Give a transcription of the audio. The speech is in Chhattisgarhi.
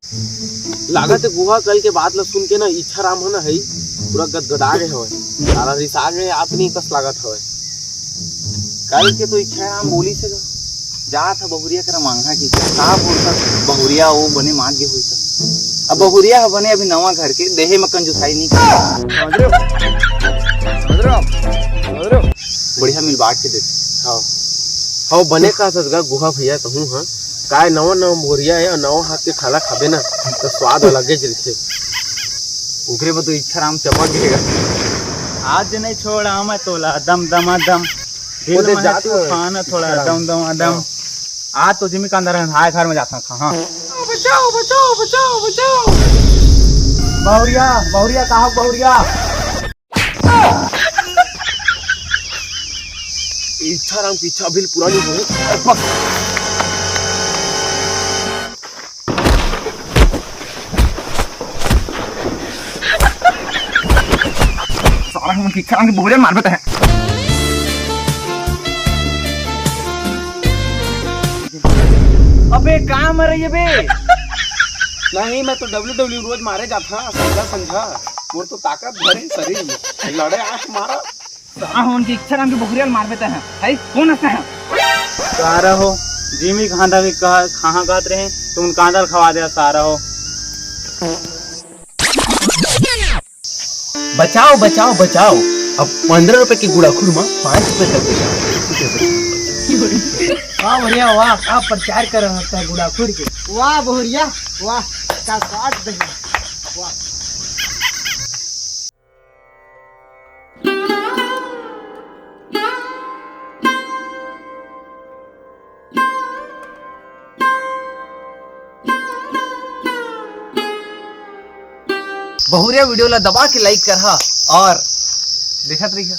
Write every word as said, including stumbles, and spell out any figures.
लागत हे गुहा कल के बात ल सुन के ना इच्छा राम ह ना है पूरा गदगदा गए हवय। साला रिसा गए आदमी कस लागत हवय। कल के तो इच्छा राम बोली से गा, जात ह बहुरिया करा मांगा की का बोलता बहुरिया वो बने मांग गे हुई था। अब बहुरिया ह बने अभी नवा घर के देहे म कंजूसाई नहीं कर। समझ रहे हो? समझ रहे हो आप? समझ रहे हो? बढ़िया मिल बांट के दे। हाँ। हाँ, बने का सदगा गुहा भैया तहूँ हाँ। काय नवा नवा बोरिया है और नवा हाथ के खाला खाबे ना, तो स्वाद अलगे जलखे। ओकरे बर तो इच्छा राम चपक गएगा। आज नहीं छोड़ा मैं तोला दम दमा दम। दिल वो दे में है जात तूफान थोड़ा इच्छा राम। दम दमा दम। हाँ। आज तो जिमी का अंदर है, हाय घर में जाता था, हाँ। बचाओ, बचाओ, बचाओ, बचाओ। बहुरिया, बहुरिया, कहाँ बहुरिया? इच्छा राम की इच्छा अभी पूरा नहीं हुई। सारा हमन के इच्छा राम के बहुरिया मार बेटा है। अबे का मर रही है बे? नहीं, मैं तो डब्ल्यू डब्ल्यू रोज मारे जाता संझा संझा। मोर तो ताकत भरे शरीर में, लड़े आंख मारा। सारा हमन के इच्छा राम के बहुरिया ल मार बेटा है। है कौन हंसता है? सारा हो, जिमी कांदा भी कहा, कहाँ कहत रहे, तुम कांदा ल खवा दे सारा हो। बचाओ, बचाओ, बचाओ। अब पंद्रह रुपए के गुड़ाखुर में पाँच रुपए कर देगा। वाह भैया वाह, का प्रचार कर रहा था गुड़ाखुर के। वाह बहुरिया वाह, का स्वाद दही। वाह। बहुरिया वीडियो ला दबा के लाइक करहा और देखत रहिहा।